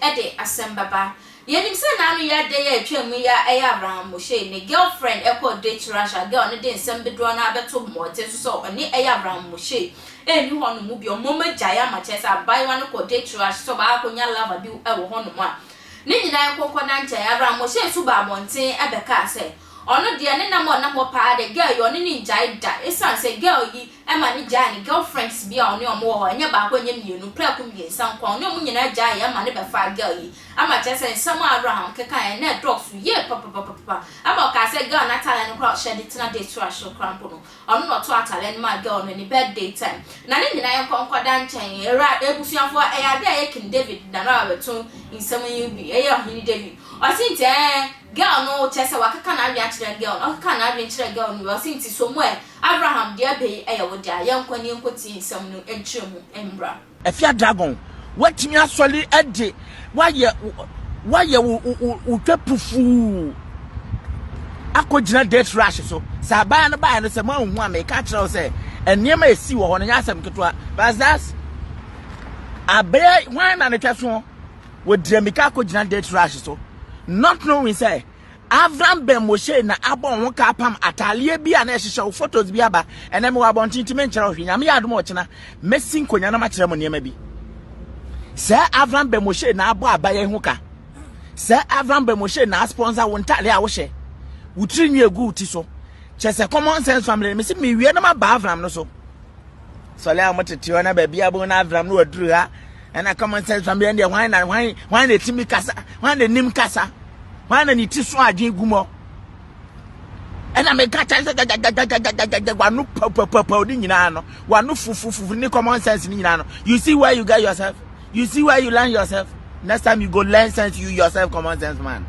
de asɛm bɛba. Yɛnim sɛ n'ano yɛ dɛ yi a atwam yi a ɛyɛ Abraham Moshe ne girlfriend kɔɔ date rush a girl no de nsɛm dodoɔ no ara bɛto mmɔnten so sɛ ɔne ɛyɛ Abraham Moshe ɛnni hɔ nom bio. Mmom agyae ama kyerɛ sɛ abaayewa no kɔ date rush sɛ ɔbaa akɔnya lover bi wɔ hɔ nom a ne nyinaa nkɔnkɔ na nkyɛn. Abraham Moshe nso baa abɔnten bɛkaa sɛ ɔno deɛ ne nam a ɔnam hɔ paa de girl yi ɔne no ngyae da ɛsiane sɛ girl yi ma no gyae ne girlfriends bi a ɔne wɔn wɔ hɔ, ɛnyɛ baako ɛnyɛ mmienu, prɛko mmiɛnsa nko ara, ɔne wɔn nyinaa gyaeɛ ma no bɛfaa girl yi, ama kyerɛ sɛ nsɛm a Abraham kekaeɛ no na ɛdɔɔso yie papapapapa, ama ɔkaa sɛ girl no atadeɛ no koraa a ɔhyɛ de tena date rush so koraa mpo no, ɔno na ɔtɔɔ atadeɛ no maa girl no ne birthday time. Na ne nyinaa yɛnkɔ nkɔda nkyɛn, awura, abusuafoɔ, ɛyɛ adeɛ a ɛyɛ King David na na wabɛto nsɛm yi bi, ɛyɛ ɔhene David, ɔse nti ɛɛ, girl no kyerɛ sɛ wakeka n'adwene akyerɛ girl no, ɔkeka n'adwene kyerɛɛ girl no wie, ɔse nti so mo ɛ, Abraham, deɛ ɛbɛ yi yɛ wo dea, yɛnkɔ na yɛnkɔtie nsɛm no nkyerɛmu mmra. Afia Dragon, woatumi asɔre de woayɛ woayɛ wo wo wo twa pufuu akɔgyina death rush so. Sɛ abaa no baeɛ no sɛ moanhu a meka akyerɛ wo sɛ nneɛma a ɛsi wɔ hɔ no nyɛ asɛm ketewa. But that's abɛyɛ hwan na ne twɛ soɔ wɔdira mika akɔgyina death rush so not knowing sɛ Avram Ben Moshe na abɔ ho ka apam ataleɛ bi a na ɛhyehyɛ wo photos bi aba ɛnɛ mewɔ abɔnten nti menkyerɛ wo hwee. Nyame yɛ adom a ɔkyena mɛsi nkonya na makyerɛ mo nneɛma bi. Sɛ Avram Ben Moshe na abɔ abayɛ ho ka. Sɛ Avram Ben Moshe na asponsor wo ntaleɛ a wohyɛ. Wo tiri nwi egu wo ti so. Kyɛ sɛ common sense family mesi mewie na maba Avram no so. Sɔle a wɔtete hɔ na baabi a bɛhu na Avram no waduru ha. Ɛna common sense family ɛndeɛ hwan na hwan hwan na ɛtumi kasa hwan na nim kasa hwan na ne ti so adwene gu mɔ ɛna meka kyerɛ sɛ gyagyagyagyagyagya wano papapapa ne nyinaa no wano fufufufu ne common sense ne nyinaa no you see where you get yourself you see where you learn yourself next time you go learn sense you yourself common sense man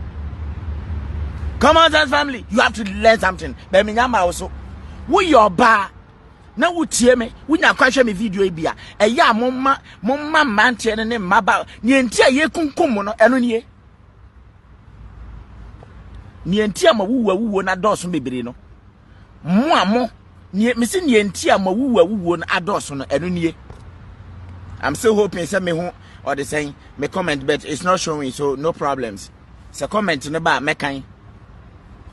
common sense family you have to learn something bɛmi nya ma wo so woyɛ ɔbaa na wotie me wonya kwan hwɛ me video yi bi a ɛyɛ a momma momma mmeranteɛ no ne mmabaa nea nti a yɛkunkum mo no ɛno nie nea nti a ma wuwu awuwuo no adɔɔso bebree no mo a mo nea mesi nea nti a ma wuwu awuwuo no adɔɔso no ɛno nie I'm still hoping sɛ me ho ɔde sɛn me comment but it's not showing so no problems Sɛ comment no ba a mɛkan.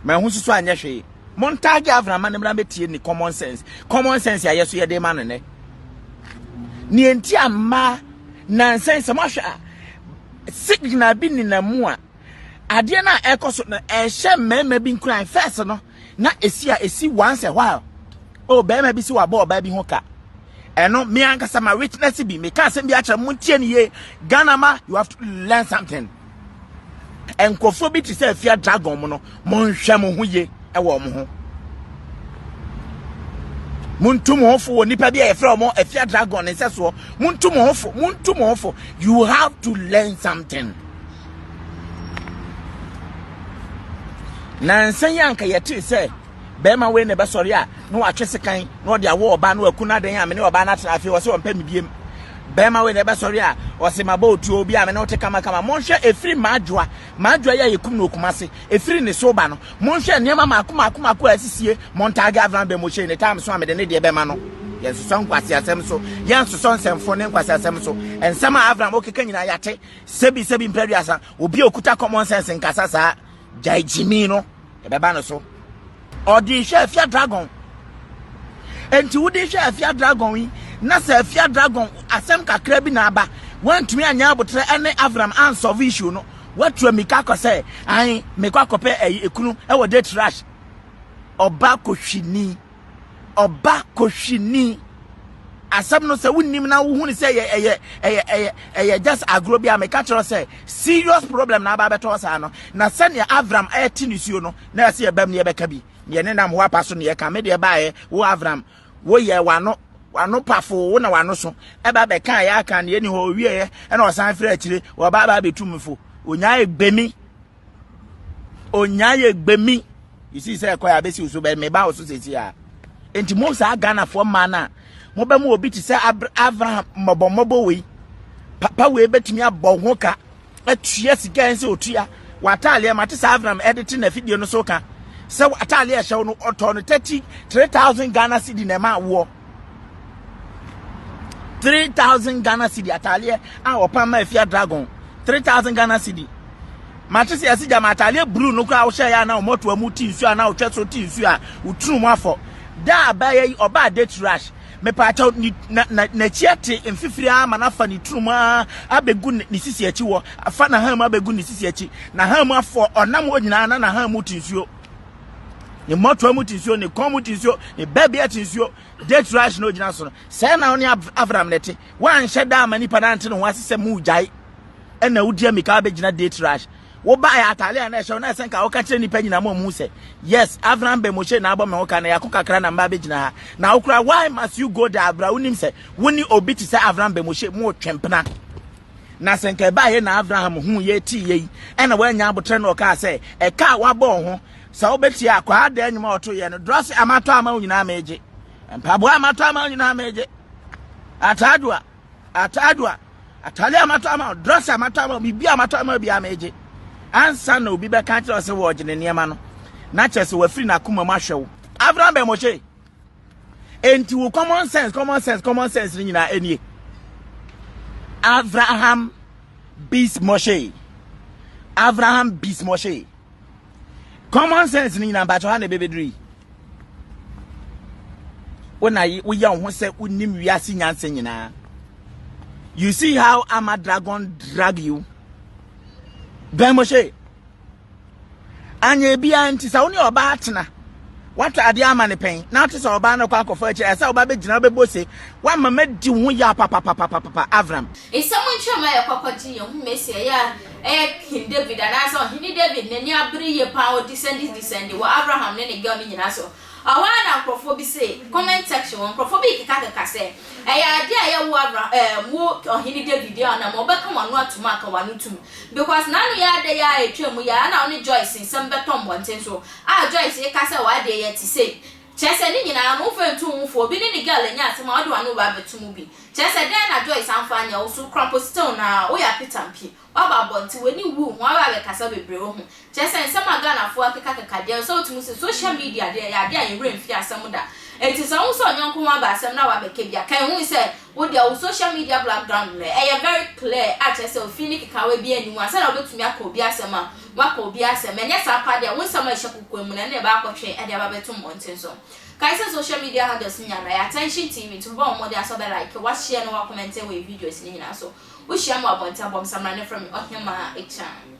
Manhu soso anyɛ hwee. Montaage Avram ma no mmra mmɛtie ne common sense. Common sense a yɛso yɛde ma no nɛ. Nea nti a mmaa nansa sɛ moahwɛ a signal bi nenam mu a adeɛ no a ɛkɔ so no ɛhyɛ mmarima bi nkuran first no na esi a esi once a while oh barima bi si wabɔ ɔbaa bi ho ka ɛno me ankasa ma witness bi meka asɛm bi akyerɛ mo ntie ne yie Ghana ma you have to learn something Nkurɔfoɔ bi te sɛ afia dragon mu no, monhwɛ mo ho yie wɔ wɔn ho. Montu mo ho fo wɔ nipa bi a yɛfrɛ wɔn afia dragon ne nsɛsoɔ. Montu mo ho fo, montu mo ho fo. You have to learn something. Nansa yi anka yɛtee sɛ bɛrima wei na ɛbɛsɔre a na watwe sekan na ɔde awɔ ɔbaa no aku no adan a me ne ɔbaa no atena afei ɔsɛ ɔmpɛ me biem bɛrima wei na ɛbɛsɔre a ɔsɛ mabɔ otuo obi a me ne wote kamakama monhwɛ ɛfiri madwoa madwoa yi a yɛkum no okuma ase ɛfiri ne so ba no monhwɛ nneɛma maako maako maako a asisie montage avran bɛ mo hyɛ ne time so a mede ne deɛ bɛma no yɛnsosɔ nkwaseasɛm so yɛnsosɔ nsɛmfo ne nkwaseasɛm so nsɛm a avram okeka nyinaa yɛate sɛbi sɛbi mprɛduasa obi a okuta common sense nkasa saa gyae gyimi no ɛbɛba no so ɔde hwɛ afia dragon nti wode hwɛ afia dragon yi na sɛ afia dragon asɛm kakra bi na aba wantumi anyɛ abotrɛ ɛne avram ansɔve issue no watu amika akɔ sɛ an mekɔ akɔpɛ ɛyi ekunu ɛwɔ date rush ɔba kɔhwini ɔba kɔhwini asɛm no sɛ wonnim na wohu ne sɛ ɛyɛ ɛyɛ ɛyɛ ɛyɛ ɛyɛ just agorɔ bi a meka kyerɛ sɛ serious problem na aba abɛtɔ saa no na sɛnea Avram ɛte ne suo no na ɛsɛ yɛbam ne yɛbɛka bi ne yɛne nam hɔ apa so ne yɛka me deɛ baeɛ wo Avram woyɛ wano wano pafo wo na wano so ɛba bɛka yɛ aka ne yɛni hɔ owieɛ ɛna ɔsan frɛ akyire wɔba aba abɛtu me fo onyaa egbemi Onya yɛ gbemi. You see sɛ ɛkɔ yɛ abɛsi wo so bɛ meba wo so sɛsi a. Nti mo saa Ghanafoɔ mmaa no a mobɛma obi te sɛ Abraham mmɔbɔmmɔbɔ wei papa wei bɛtumi abɔ ho ka atua sika ɛnsɛ otua w'ataaleɛ mate sɛ Abraham ɛde te n'afidie no so ka sɛ w'ataaleɛ ɛhyɛ wo no ɔtɔ no 33,000 Ghana cedi na ɛma woɔ 3000 Ghana cedi ataaleɛ a ɔpam ma afia dragon. 3000 Ghana cedi. Mate sɛ yɛse gyama ataadeɛ blue no koraa wohyɛ yɛ a na wɔmɔtoa mu te nsuo a na wotwɛ so te nsuo a wotunu mu afɔ. Da a abaayewa yi ɔbaa date rush. Mepaakyɛw ne na na n'akyi ate mfifiri ara ma no afa ne tunu mu ara abɛgu ne ne sisi akyi wɔ afa n'ahan mu abɛgu ne sisi akyi. N'ahan mu afɔ ɔnam hɔ nyinaa na n'ahan mu te nsuo. Ne mmɔtoa mu te nsuo, ne kɔn mu te nsuo, ne baabi te nsuo. Date rush na ogyina so no. Sɛɛ na wo ne Avram na ɛte. Woanhyɛ da ama nipa no ante ne ho ase sɛ moregyae ɛna wodi amika abɛgyina date rush. Wobaeɛ ataale a na ɛhyɛ wo na ɛsɛ nka woka kyerɛ nipa nyinaa ma ɔmu sɛ yes Avram Ben Moshe na abɔ me ho ka na yɛako kakra na mba abɛgyina ha. Na wokora why must you go there abra wonim sɛ wo ne obi te sɛ Avram Ben Moshe mo twempena. Na sɛ nka ɛbaeɛ na Avraham huu yei tee yei ɛna wannya aboterɛ na ɔkaa sɛ ɛka a wabɔ wo ho sɛ wobɛtua akwaa daa nnwuma a ɔtoyɛ no drɔse a matɔ ama wo nyinaa megye mpaboa a matɔ ama wo nyinaa megye ataadoa ataadoa atade a matɔ ama wo drɔse a matɔ ama wo biribi a matɔ ama wo biara megye ansa na obi bɛka akyerɛ wo sɛ wɔregye ne nneɛma no na kyerɛ sɛ wafiri n'akoma mu ahwɛ wo Abraham bɛn mɔhyɛ Enti wo common sense, common sense, common sense no nyinaa enie. Abraham bis Moshe. Abraham bis Moshe. Common sense no nyinaa mpakyɛ ha na ɛbɛbɛduru yi. Wo na woyɛ wo ho sɛ wonim wiase nyansa nyinaa. You see how Ama Dragon drag you? Ben Moshe. Anyɛ biara nti sɛ wo ne ɔbaa tena, woatɔ adeɛ ama no pɛn, na wote sɛ ɔbaa no kɔ akɔfa akyire, ɛsɛ sɛ ɔbaa bɛgyina wobɛbɔ se, woama madi wo ho yaw papapapapapa, Avram. Nsɛm nkyerɛmu a yɛkɔ kɔgye yɛn ho Mesia yi a ɛyɛ King David anaasɛ Ɔhene David n'ani abere yie paa ɔdesɛnde desɛnde wɔ Abraham ne ne girl no nyinaa so. Ɛhɔ ara na nkurɔfoɔ bi se, comment section hɔ, nkurɔfoɔ bi rekekakeka sɛ, Ɛyɛ adeɛ a ɛyɛ wo Abraham ɛɛ wo Ɔhene David a ɔnam ɔbɛka w'ano atom a ka w'ano tom. Because n'ano yɛ adɛ yi ara a ɛtwam mu yi ara na ɔne Joyce nsɛm bɛtɔ mmɔnten so a Joyce reka sɛ w'adeɛ yɛ te sei. Kyerɛ sɛ ne nyinaa no womfa ntu wo ho fo, obi ne ne girl anya asɛm a wode w'ano reba abɛto mu bi. Kyerɛ sɛ dɛn na Joyce amfa anyɛ wo so kora mpo still no ara woyɛ apetampi. Woaba abɔnten, w'ani nwu wo ho, woaba abɛkasa bebree wo ho. Kyerɛ sɛ nsɛm a Ghanafoɔ akekakeka deɛ sɛ wotumi hu sɛ social media deɛ ɛyɛ adeɛ a yɛn werɛ mfi asɛm da. Enti sɛ wohu sɛ ɔnyɔnko ho aba asɛm na wabɛka bi a, kan hu sɛ wo deɛ wo social media blackground no ɛyɛ very clear a kyerɛ sɛ ofi ne kekawa biara nni mu ansa na wobɛtumi aka obi asɛm a woaka obi asɛm. Ɛnyɛ saa paa deɛ wo nsɛm a ɛhyɛ kokoam mu no ɛno na ɛbɛ akɔtwe de aba abɛto mmɔnten so. Kae sɛ social media handles no nyinaa no ɛyɛ Attention TV nti bɔ wo mmɔden ara sɛ wobɛ like, wa share na wa comment wɔ yɛn videos no nyinaa so. Wohyia me wɔ abɔnten a, bɔ me samina na frɛ me Ɔhemaa Akyan.